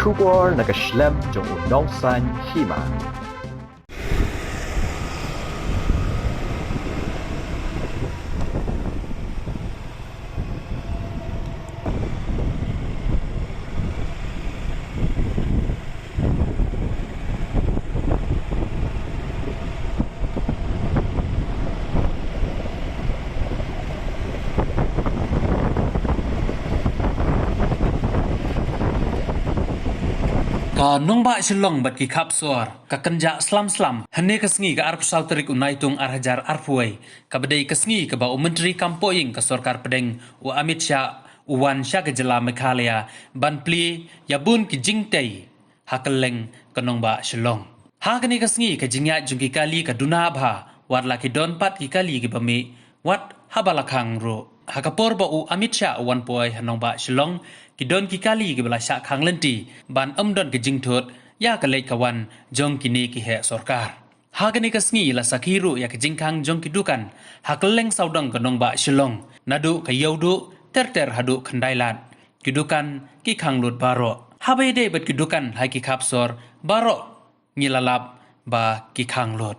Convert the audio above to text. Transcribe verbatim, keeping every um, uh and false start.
Khubor na ka shlem jong u nongsan hima. Ka nongbah Shillong bad ki khap sor ka kynjah slam slam hynne ka sngi ka arphew saw tarik u Naitung ar hajar arphew wei, kaba dei ka sngi kaba u Myntri Kam Pohïing ka Sorkar Pdeng u Amit Shah u wan sha ka jylla Meghalaya ban plie ïa bun ki jingtei ha kylleng ka nongbah Shillong. Ha kane ka sngi ka jingïaid jong ki kali ka duna bha, wat la ki don pat ki kali kiba mih, wat haba la khang ruh. Ha ka por ba u Amit Shah u wan poi ha nongbah Shillong, ki don ki kali kiba la shah khang lynti ban ym don ka jingthut ïa ka leit ka wan jong kine ki heh sorkar. Ha kane ka sngi la sakhi ruh ïa ka jingkhang jong ki dukan ha kylleng sawdong ka nongbah Shillong, naduh ka Ïewduh ter ter haduh Khyndailad. Ki dukan ki khang lut baroh. Haba ïadei bad ki dukan ha ki khap sor baroh ngi la lap ba ki khang lut.